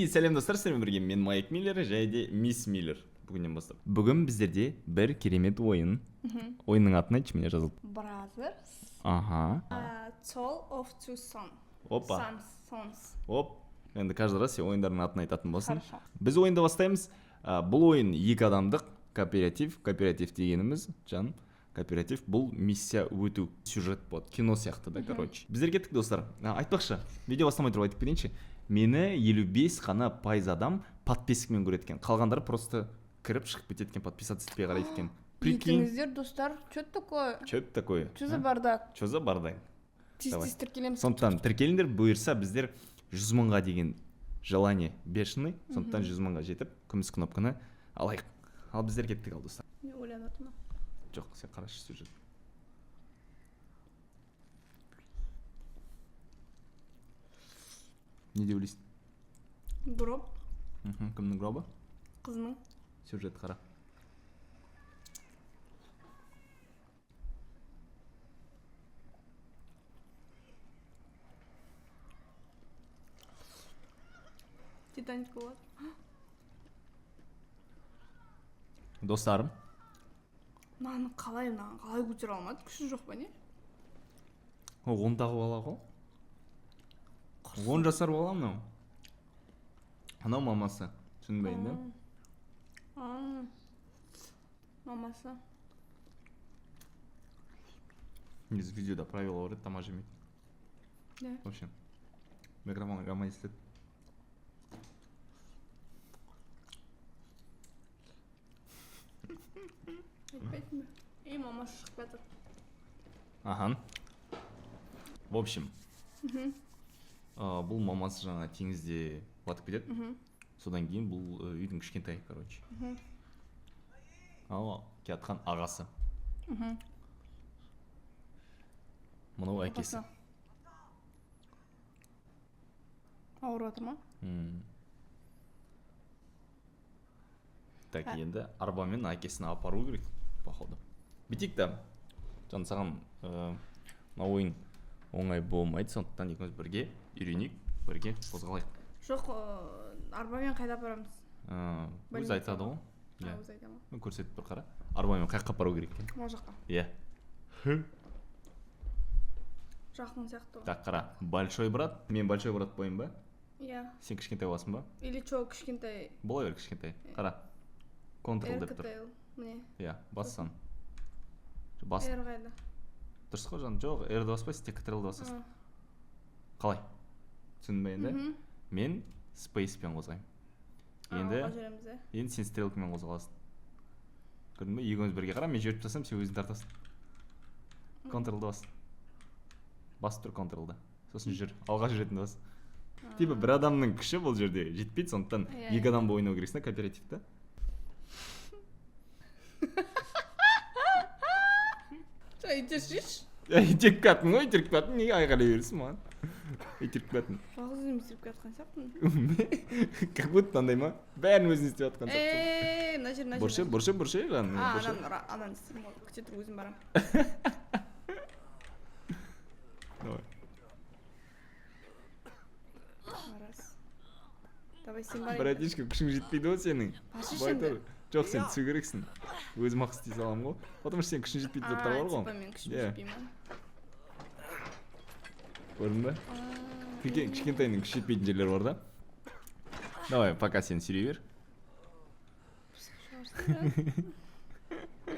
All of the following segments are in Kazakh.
И сәлем, достар! Сіздермен бірге мен, Майк Миллер, және де мисс Миллер. Бүгіннен бастап бүгін біздерде бір керемет ойын. Ойынның атын айтшы, міне, жазылды. Brothers. Аха. Tale of Two Sons. Опа. Sons. Sons. Оп, енді каждый раз сен ойындардың атын айтатын болсың. Хорошо. Біз ойынды бастаймыз. Бұл ойын екі адамдық кооператив. Кооператив дегеніміз, жаным, кооператив бұл миссия өту, сюжет болады, кино сияқты да. Короче, біздер кеттік, достар. Айтпақшы, видео бастамай тұрып айтып кетейінші, мені 55 қана пайыз адам подпискамен көреді екен, қалғандары просто кіріп шығып кетеді екен, подписаться етпей қарайды екен, прикинь. Етіңіздер, достар. Что это такое? Че это такое? Что за А? бардак? Че за бардак? Тез Давай. тез тіркелеміз. Сондықтан тіркеліңдер. Бұйырса, біздер 100 мыңға деген желание бешеный, сондықтан 100 мыңға жетіп, күміс кнопканы алайық. Ал біздер кеттік. Ал, достар. Мен ойланып жатырмын. Жоқ, сен қарашы сюжет. Не деп ойлайсың? Гроб. Кімнің гробы? Қызының. Сюжет қара. Титаник болады. Достарым. Мынаны қалай көтере алмады? Күші жоқ па, не? Ол 10-дағы бала ғой, 10 жасар бала мынау. Анау мамасы, түсіндің енді? А, мамасы. Негізі видеода правила бар еді, тамақ жемейтін. Да. В общем, микрофонға жаман естіледі. Айтпайтын ба? Ей, мамасы шығып жатыр. Аха, в общем, бұл мамасы жаңа теңізде батып кетеді. Содан кейін бұл үйдің кішкентай, короче, ал келатқан ағасы. Мынау әкесі. Апасы. Ауырып жатыр ма? Так. А. Енді арбамен әкесін апару керек, походу. Бүйтейік та, жан, саған мына ойын оңай болмайды, сондықтан екеуміз бірге үйренейік, бірге қозғалайық. Жоқ, арбамен қайда апарамыз? Өзі Больницаға. айтады ғой. А, Иә. өзі айта ма? Ну, көрсетіп бір қара, арбамен қай жаққа апару керек екен? Мына жаққа. Иә. Жақын сияқты ғой. Так, қара, большой брат, мен большой брат болайын ба? Иә. Сен кішкентай боласың ба? Или че, кішкентай? Бола бер кішкентай. Қара, Ctrl деп тұр. РКТЛ міне. Иә, бассаң, бас. R қайда? Дұрыс қой, жаным. Жоқ, R-ді баспайсың, тек Ctrl-ді басасың. А. Қалай, түсіндің ба енді? Мгм. Мен space-пен қозғаймын. А, Енді алға жүреміз, иә. енді сен стрелкамен қозғаласың, көрдің бе? Екеуміз бірге. Қара, мен жіберіп тастасам, сен өзің тартасың. Ctrl-ды бас, басып тұр Ctrl-ды, сосын жүр, алға жүретінді бас. Типа бір адамның күші бұл жерде жетпейді, сондықтан Иә, екі адам болып ойнау керексің да кооперативті. Жоқ, итершейші. Итеріп келаттың ғой, итеріп келаттың, неге айқайлай бересің маған? Итеріп келаттың. Жалғыз өзім итеріп келе жатқан сияқтымын. Как будто андай ма, бәрін өзің істеп жатқан сияқтысың. Ей, мына жер, мына жер. Бұршы, бұршы, бұршы, жаным. А, бұршы. ананы істеймін ғой. Күте тұр, өзім барамын. Давай. Раз. Давай, сен бар енді. Братишка, күшің жетпейді ғой сенің. Баршы Былай енді. тұр. Жоқ, сен түсу керексің, өзім ақ істей саламын ғой, потому что сенің күшің жетпейтін заттар бар А, ғой. типа мен күшім Иә. жетпей ма? Көрдің ба? А, Кішкентайының күші жетпейтін жерлер бар да. Давай, пока сен сүйрей бер. Пысық шығарсың, да?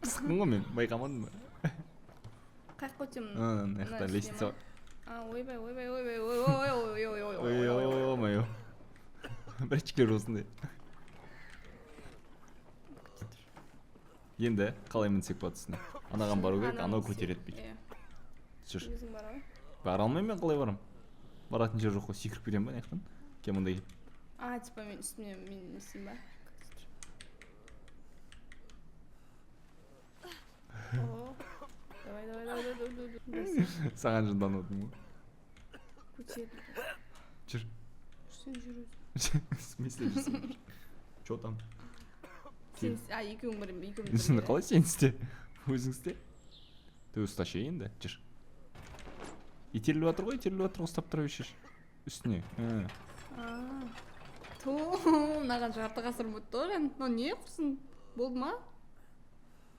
Пысықпын ғой мен, байқамадың ба? Қай жаққа өтемін? Ана жақта Мына лестница үстіне ма? А, ойбай, ойбай, ойбай, ой, ой, ой, ой, ой, бар. ой, ой, ой, ой. Ой, мое, братчиктер осындай. Енді қалай мінсек болады үстіне? Анаған бару керек. Ананы Анау істеймін. көтереді бүйтіп. Иә. Жүр. Өзің бара ғой. Бара алмаймын мен, қалай барамын? Баратын жер жоқ қой, секіріп кетемін ба ана жақтан? Кел, мында кел. А, типа мен үстіне, мен не істеймін ба? О, давай, давай, давай, давай, давай, давай. Саған жынданып отырмын ғой. Көтерді. Жүр. Сен жүр өзің. В смысле жүрсің? Че там? Сен, а, екеуің бір, екеуміз Сен бірге, қалай, сен істе, өзің істе, ты ұсташы енді, жүр. Итеріліп жатыр ғой, итеріліп жатыр ғой, ұстап тұра берші үстіне. А. Ту, мынаған жарты ғасыр өтті ғой, жан. Мынау не, құрсын? Болды ма?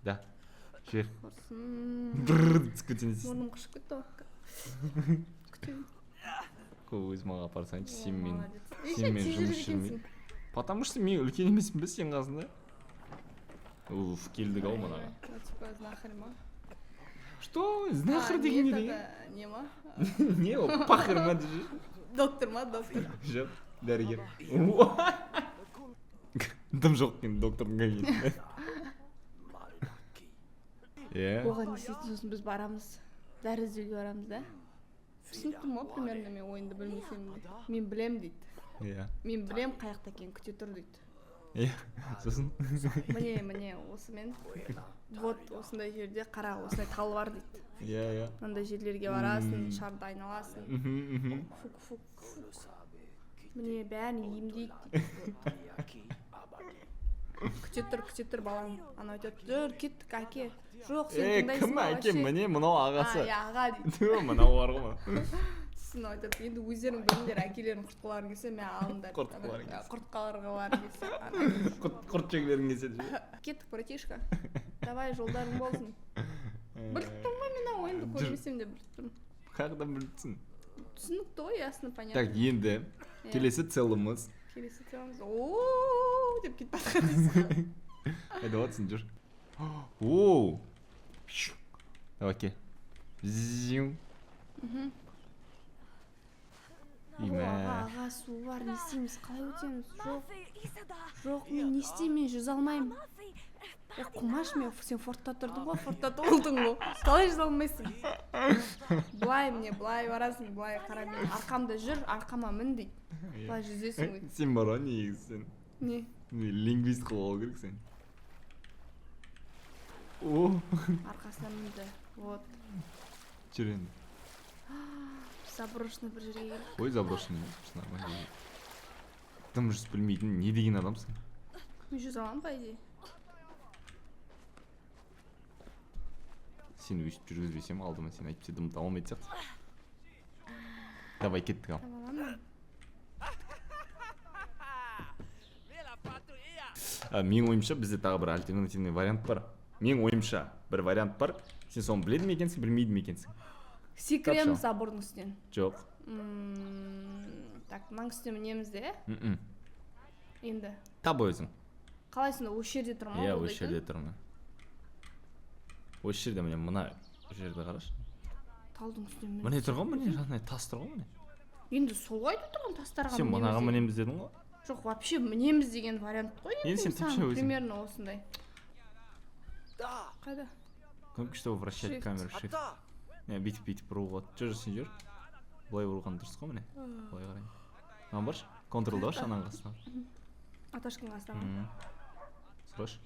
Да, жібер. Құрсын. Бррр деп түсіп кетсең, не істейсің? Мұрным қышып кетті ғой. Күтемін. Өзім ақ апарсайыншы, О, сен мен молодец. Ей, сен мен тез жұмыс жүреді жүрмей. екенсің. Потому что мен үлкен емеспін бе сенің қасында? Уф, келдік ау мынаға. Ну, типа, знахарь ма? Что? Знахарь А, деген не нет, деген? это не ма? Не ол, пахарь ма десеңші? Доктор ма, доктор? Жоқ, дәрігер. Дым жоқ екен доктордың кабинетінде. Иә. Оған не істейтін? Сосын біз барамыз, дәрі іздеуге барамыз да. Түсініп тұрмын ғой примерно, мен ойынды білмесем де. Мен білем дейді. Мен білем қай жақта екенін, күте тұр дейді. Иә, сосын? Міне, міне, осымен, вот осындай жерде, қара, осындай тал бар дейді. Иә, иә. Мынандай жерлерге барасың, шарды айналасың. Мхм, мхм. Фук, фук, фук, міне, бәрін емдейді дейді. Күте тұр, күте тұр, балаң. Анау айтады: «Жүр, кеттік, әке». Жоқ, сен Е, тыңдайсың кім ба әке? вообще? Міне, мынау А, ағасы. иә, аға дейді. Ту, мынау бар ғой. Сосын айтады: «Енді өздерің біліңдер, әкелерің құртқыларың келсе, мә, алыңдар». Құртқыларың Ана, келсе. құртқыларың келсе, ана. Құрт жегілерің келсе десе. Кеттік, братишка, давай, жолдарың болсын. Біліп тұрмын ғой мен мына ойынды. Жүр. Көрмесем де біліп тұрмын. Қаяқтан біліп тұрсың? Түсінікті ғой, ясно, понятно. Так, енді Иә. келесі целіміз. Келесі темамыз о деп кетіп бара жатқан дейсің ғой. Қайда жатсың, жүр. Оу, давай, кел. Зиу. О, Имә. аға, аға, су бар, не істейміз, қалай өтеміз? Жоқ, жоқ, мен не істеймін, мен жүзе алмаймын. Е, қумаш, мен, сен фортта тұрдың ғой, фортта толдың ғой, қалай жүзе алмайсың? Былай, міне, былай барасың, былай, қара, мен арқамда жүр, арқама мін дейді, былай жүзесің ғой. Сен бар ғой негізі, сен Не? Не, лингвист қылып алу керек сен. О. Арқасына мінді, вот. Жүр енді. Заброшенный бір жерге келдік. Ой, заброшенный емес, нормально жер. Дым жүзіп білмейтін не деген адамсың? Мен жүзе аламын, по идее. Сен өйстіп жүргізбесем алдыма, сен әйтпесе дым таба алмайтын сияқтысың. Давай, кеттік ал. Таба аламын мен. Менің ойымша, бізде тағы бір альтернативный вариант бар. Менің ойымша, бір вариант бар. Сен соны біледі ме екенсің, білмейді ме екенсің? Секіреміз Тапшы. забордың үстінен. Жоқ. Так, мынаның үстіне мінеміз де. Мм. Енді Таба өзің. Қалай сонда, осы жерде тұр ма Иә, ол осы дейтін? жерде тұр, міне, осы жерде, міне, мына жерді қарашы. Талдың үстіне мін. Міне тұр ғой, міне, жаңағыдай тас тұр ғой, міне. Енді сол ғой айтып тұрған, тастарға Сен мінеміз мынаға деген. мінеміз дедің ғой. Жоқ, вообще мінеміз деген вариант қой. Енді сен Мен тапшы саған өзің. Примерно осындай. Қайда? Кнопка, чтобы вращать Shift. камеру, shift. Не, бүйтіп, бүйтіп бұруға болады. Жүр, сен жүр. Былай бұрған дұрыс қой, міне, былай қарай. Мынаны баршы, контролды баршы, ананың қасына. Аташканың қасына ма? Сұрашы.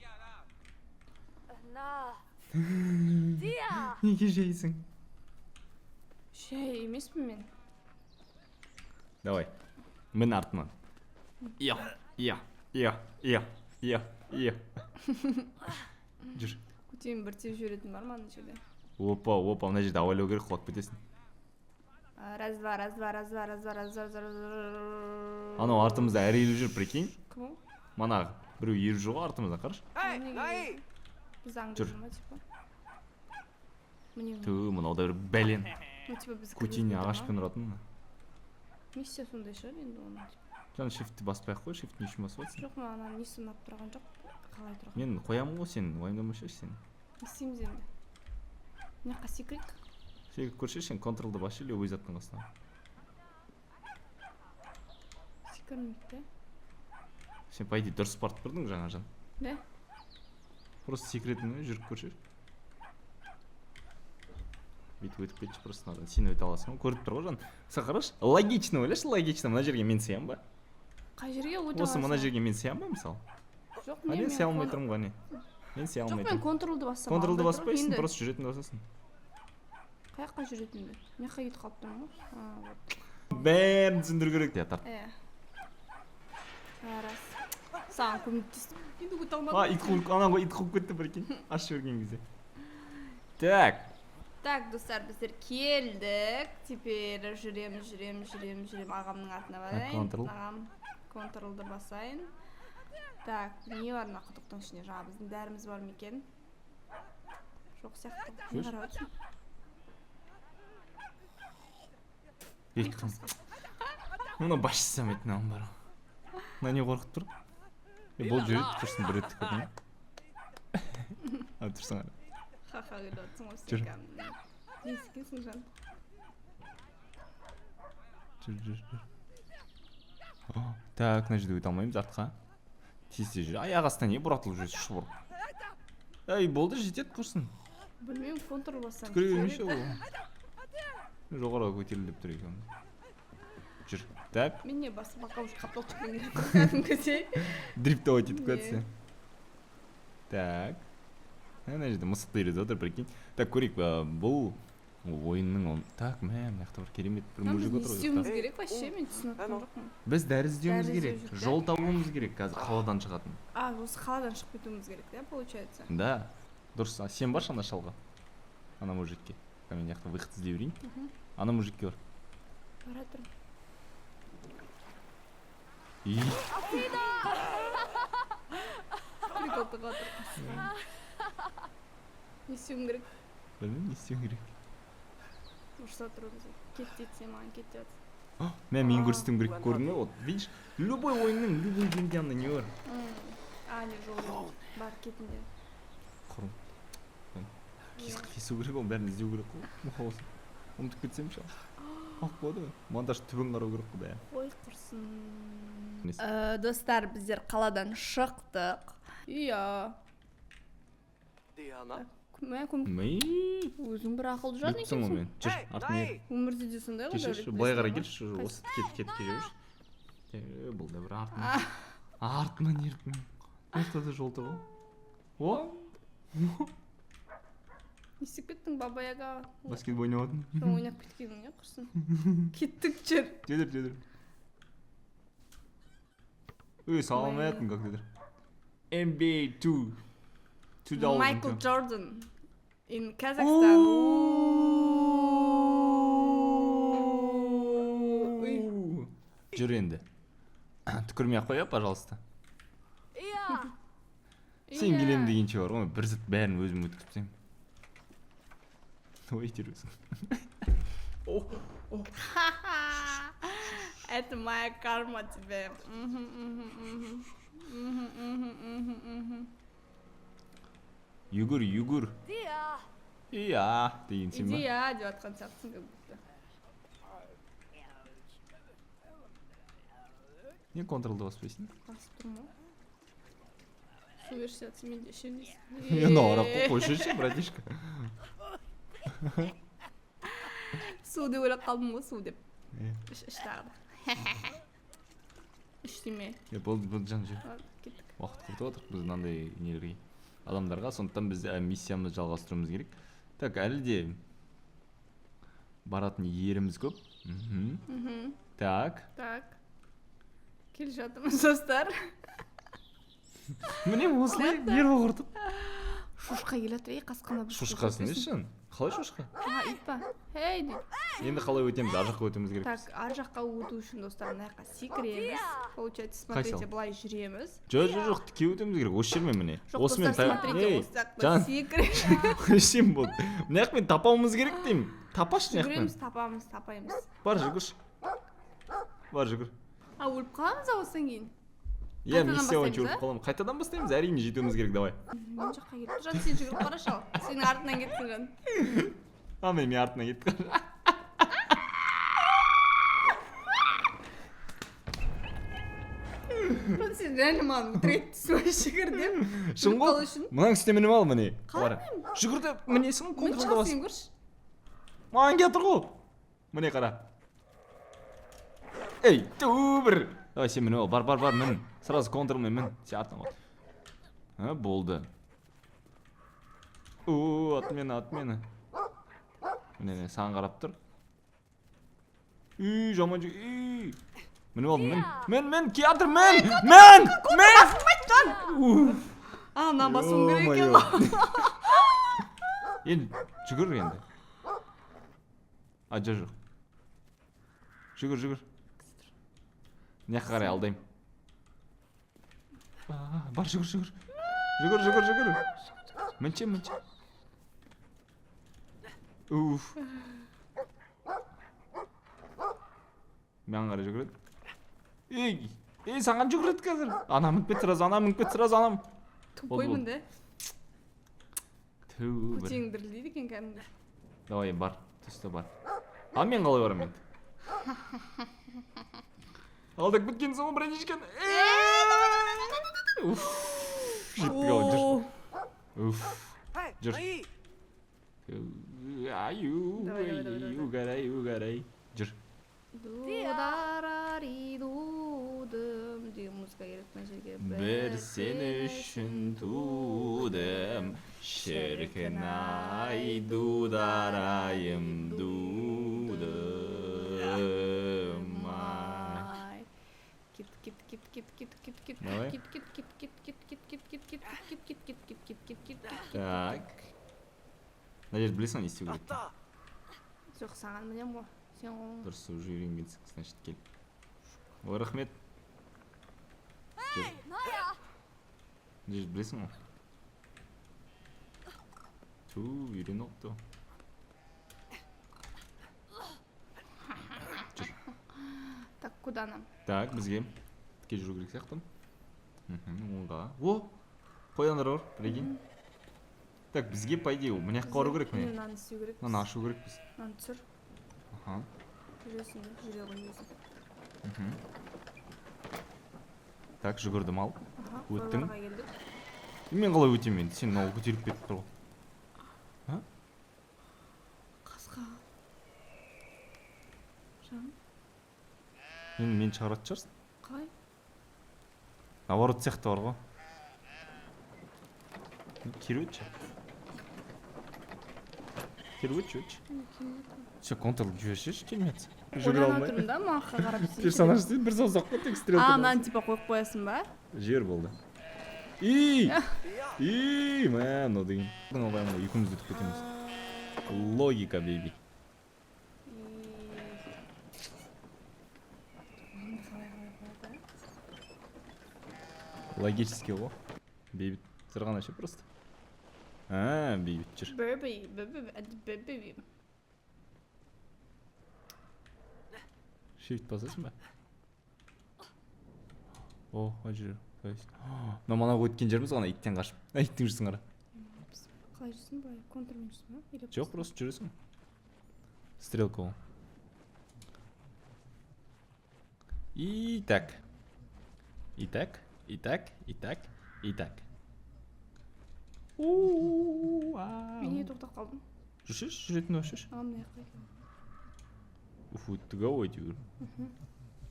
Неге жайсың? Жай емеспін мен. Давай, мін артынан. Иә, иә, иә, иә, иә, иә, жүр. Көтейін, бір теуіп жіберетін бар ма ана жерде? Опа, опа, мына жерде абайлау керек, құлап кетесің. А, раз, два, раз, два, раз, два, раз, два, раз, два, раз, два, раз, два. Анау артымызда әрі еріп жүр, прикинь. Кім ол? Манағы біреу еріп жүр ғой артымызда, қарашы. Ол неге еріп? Біз аңдып Жүр. жүр ма, типа? Міне, міне. Ту, мынау да бір бәлен. Ну, типа, біз Көтеніне кіргізбей тұр ма? ағашпен ұратын мына. Миссия сондай шығар енді оның, типа. Жан, shiftті баспай ақ қой, shift не үшін басып отырсың? Жоқ, маған ананың несі ұнап тұрған жоқ, қалай тұрған. Мен қоямын ғой, сен уайымдамашы сен. Не істейміз енді, мына жаққа секірейік. Секіріп көрші, сен контролды басшы или өз аттың қасына. Секірмейді да. Сен, по идее, дұрыс барып тұрдың жаңа, жан. Да. Просто секіретін ғой, жүріп көрші. Бүйтіп өтіп кетші просто мынадан. Сен өте аласың ғой, көріп тұр ғой, жан. Сен қарашы, логично ойлашы, логично. Мына жерге мен сыямын ба? Қай жерге өте Осы мына аласың? жерге мен сыямын ба, мысалы? Жоқ, А, мен не, сыя алмай мен тұрмын ғой, не? Мен сыя Жоқ, алмай мен тұрмын. контролды бассам, Контролды алмай тұрмын. баспайсың, Енді просто жүретінді басасың. Қай жаққа жүретінді? Мына жаққа кетіп қалып тұрмын ғой. А, вот. Бәрін түсіндіру керек. Иә, тарт. Иә. А, рас. Саған көмектестім. Енді өте алмадым. А, ит қуып, ана ғой, ит қуып кетті, прикинь. Ашып жіберген кезде. Так. Так, достар, біздер келдік. Теперь жүреміз, жүреміз, жүреміз, жүреміз. Ағамның артына барайын. Контрол. Ағам Контролды басайын. Так, не бар мына құдықтың ішінде? Жаңа біздің дәріміз бар ма екен? Жоқ сияқты. Не Жүрші. қарап отырсың? Екі. Мына басшы жасамайтын мынаның бар. Мына не қорқытып тұр? Е, бұл жүреді, тұрсын, бір рет көрдің бе? А, тұрсың ара. Ха-ха, күліп отырсың ғой сен Жүр. кәдімгі. Не істегенсің, жан? Жүр, жүр, жүр. О, так, мына жерде өте алмаймыз артқа. Тез тез жүр. Аяқ астынан не бұратылып жүрсің, шұбыр. Ей, болды, жетеді, құрсын. Білмеймін, контур бассам. Түкіре бермеші ол. Жоғарыға көтеріл деп тұр екен. Жүр. Так. Мен не басып баққа уже қапталчықпен келіп кәдімгідей. Дрифтовать етіп Не. кетсе. Так. Ана жерде мысықты үйретіп отыр, прикинь. Так, көрейік, бұл ойынның он... Так, мә, мына жақта бір керемет бір Нам мужик біз не отыр ғой істеуіміз ұйықтап. керек вообще, мен түсініп отырған жоқпын. Біз дәрі іздеуіміз Дәрі керек, іздеу жүрік, жол табуымыз керек қазір қаладан шығатын. А, осы қаладан шығып кетуіміз керек, да, получается? Да. Дұрыс, а сен баршы ана шалға. Ана мужикке. Мен мына жақта выход іздей берейін. Ана мужикке бар. Бара тұр. И. Прикол тығып отыр. Не істеуім керек? Білмеймін, не істеуім керек. Ұрыса тұр бізге. Кет дейді сен маған, кет деп жатсың. А, мә, мен көрсетуім керек, көрдің бе? Вот, видишь, любой ойынның, любой геймде анда не бар? А, не, жол жоқ. Бар, кетіңдер. Құрым. Кесу керек ол, бәрін іздеу керек қой. Мұқа болсын. Ұмытып кетсем ше. Ақ болады ғой. Монтаж түбін қарау керек қой бәрі. Ой, құрсын. Несі? Достар, біздер қаладан шықтық. Иә. Диана. Мә, көмек. Ми. Өзің бір ақылды жан Біліп тұрсың ғой екенсің. мен. Жүр, артын ер. Өмірде де сондай ғой, Кешірші, Дәулет, былай қарай білесің келші, ғой. осы кет, кет, келе берші. Е, бұл да бір артынан. Артынан еріп. Ортада жол тұр ғой. О! Не істеп кеттің, Баба Яга? Баскетбол ойнап жатырмын. Сен ойнап кеткенің не құрсын? Кеттік, жүр. Жүдір, жүдір. Ой, салам алейкум, как ты? NBA 2. Two thousand Майкл two. Джордан in Kazakhstan. Ой. Жүр енді. Түкірмей ақ қоя, пожалуйста. Сен Иә. келемін дегенше бар ғой, бір зат бәрін өзім өткізіп тастаймын. Ой, жүресің. Ха-ха. Это моя карма тебе. Мгм, мгм, мгм. Мгм, мгм, мгм, мгм. Югір, югір. Иә, деген сен ба? Иди я деп жатқан сияқтысың как будто. Не контролды баспайсың? Басып тұрмын ғой. Су берші жатсың, мен де ішемін дейсің. Е, мынау арақ қой, қойсайшы, братишка. Су деп ойлап қалдым ғой, су деп. Е. Іш, іш тағы да. Іш деме. Е, болды, болды, жан, жүр. Ладно, кеттік. Уақыт құртып отырмық біз мынандай нелерге, адамдарға, сондықтан біз миссиямызды жалғастыруымыз керек. Так, әлі де баратын еріміз көп. Так. Так. Келе жатырмыз, достар. Міне осылай нерві құртып. Шошқа келе жатыр, ей, қасқана бір Шошқасы не шын? Қалай шошқа? А, ит па? Хей, дейді. Енді қалай өтеміз? Ар жаққа өтуіміз керек. Так, ар жаққа өту үшін, достар, мына жаққа секіреміз. Получается, смотрите, Қайсы? былай жүреміз. Жоқ, жоқ, жоқ, тіке өтуіміз керек. Осы жермен міне. Жоқ, Осымен достар, смотрите, Ей, осы жақта жан. секіреміз. Сен болды. Мына жақпен тапауымыз керек деймін. Тапашы мына жақпен. Жүгіреміз, тапамыз, тапаймыз. Бар, жүгірші. Бар, жүгір. А, өліп қаламыз ау осыдан кейін? Иә, Қайтадан миссия бойынша бастаймыз, өліп а? қаламыз. Қайтадан бастаймыз, әрине жетуіміз керек, давай. Мен жаққа келіп тұр. Жан, сен жүгіріп қарашы ал. Сенің артынан кетсін, жан. А, міне, мен артынан кетті. Жан, сен реально маған өтірік айттың ғой, жүгір деп. Шын Өліп ғой. қалу үшін. Мынаның үстіне мініп ал, міне. Қалай Қара. Жүгір деп, мінесің, Мін контролды шал бас. сен көрші. Маған келіп тұр ғой. Міне қара. Ей, ту бір. Давай сен мініп ал, бар, бар, бар, мін. Сразу контролмен мін. Сен артынан қой. А, болды. О, отмена, отмена. Міне, міне, саған қарап тұр. Үй, жаман жер, үй. Мініп алдым, мін. Мін, мін, келатыр, мін, мін, мін. Уф. А, мынаны басуым керек екен ғой. Енді жүгір енді. А, жоқ, жоқ. Жүгір, жүгір. Мына жаққа қарай алдаймын. Бар, жүгір, жүгір. Жүгір, жүгір, жүгір. Мінше, мінше. Уф. Маған қарай жүгіреді. Ей, ей, саған жүгіреді қазір. Ана мініп кет сразу, ана мініп кет сразу, анам. Тупоймын да. Ту, бір. Көтең дірілдейді екен кәдімгі. Давай, бар, түсті бар. А мен қалай барамын енді? Алдап кеткен соң братишканы. Уф. Жеттік ау, жүр. Уф. Жүр. Аю, Давай, давай, давай, давай. угарай, угарай. Жүр. Дудараридудым деген музыка керек мына жерге. Бір сен үшін тудым, шіркін ай, дударайым, дудым ай. Кет, кет, кет, кет, кет, кет, кет, Давай. кет, кет, кет, кет, кет, кет, кет, кет, кет, кет, кет, кет, кет, кет, кет, кет, кет. Так. Мына жерді білесің ғой не істеу керек. Жоқ, саған білемін ғой. Сен қолың. Дұрыс, уже үйренгенсің, значит, кел. Ой, рахмет. Жүр. Мына жерді білесің ғой. Ту, үйреніп алыпты ғой. Жүр. Так, куда нам? Так, бізге тіке жүру керек сияқты. Оңға. О, қояндар бар, прикинь. Так, бізге, по идее, мына жаққа бару керек, міне. Мынаны істеу керек. Мынаны ашу керекпіз. Мынаны түсір. Аха. Жүресің, жүре ғой өзің. Так, жүгірдім ал. Аха, Өттің. қойларға келдік. Мен қалай өтемін енді? Сен мынау көтеріліп кетіп тұр ғой. А? Қасқа. Жан. Енді мені шығаратын шығарсың. Қалай? Наоборот сияқты бар ғой. Кері өтші. Кері өтші, өтші. Все, контрол жіберші, келмейді. Жүгіре Ойланып алмай. отырмын да, маған қарап істейін. Персонаж істейді, бір саусақ қой, тек стрелка. А, мынаны типа қойып қоясың ба? Жер болды. И! И, мә, мынау деген. Алмаймын ғой, екеуміз өтіп кетеміз. Логика, бейби. Логический ғой. Бейбіт сырғана ше просто. А, бейбіт жүр. Бөбей, бөбей, бөбей. Shift басасың ба? О, ана жер. То есть, мынау манағы өткен жеріміз ғой, ана иттен қашып. Ана иттің жүрсін қара. Қалай жүрсің былай? Контрмен жүрсің ба? Или Жоқ, просто жүресің. Стрелка ол. И так. И так, и так, и так, и так. У-у-у-ау. Мен неге тоқтап қалдым? Жүрші, жүретін өшір. А, мына жаққа екен. Уф, өттік ау әйтеуір.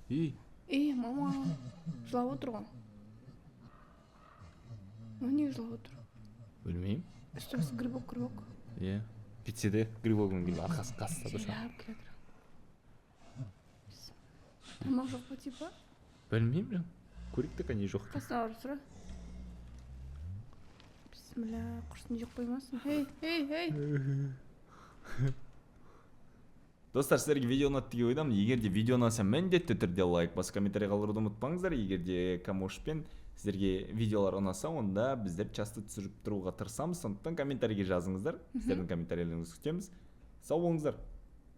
И. Ей, мама, жылап отыр ғой. Мына неге жылап отыр? Білмеймін. Үсті басы грибок, грибок. Иә. Кетсе де грибогымен келіп арқасы қасса да. Жайлап келе жатыр. Тамақ жоқ па типа? Білмеймін жан. Көрейік те не жоқ. Қасына барып сұра. Бісміллә, құрсын жеп қоймасын. Ей, ей, ей. Достар, сіздерге видео ұнады деген ойдамын. Егер де видео ұнаса, міндетті түрде лайк басып комментарий қалдыруды ұмытпаңыздар. Егер де Камошпен сіздерге видеолар ұнаса, онда біздер часто түсіріп тұруға тырысамыз. Сондықтан комментарийге жазыңыздар. Сіздердің комментарийлеріңізді күтеміз. Сау болыңыздар.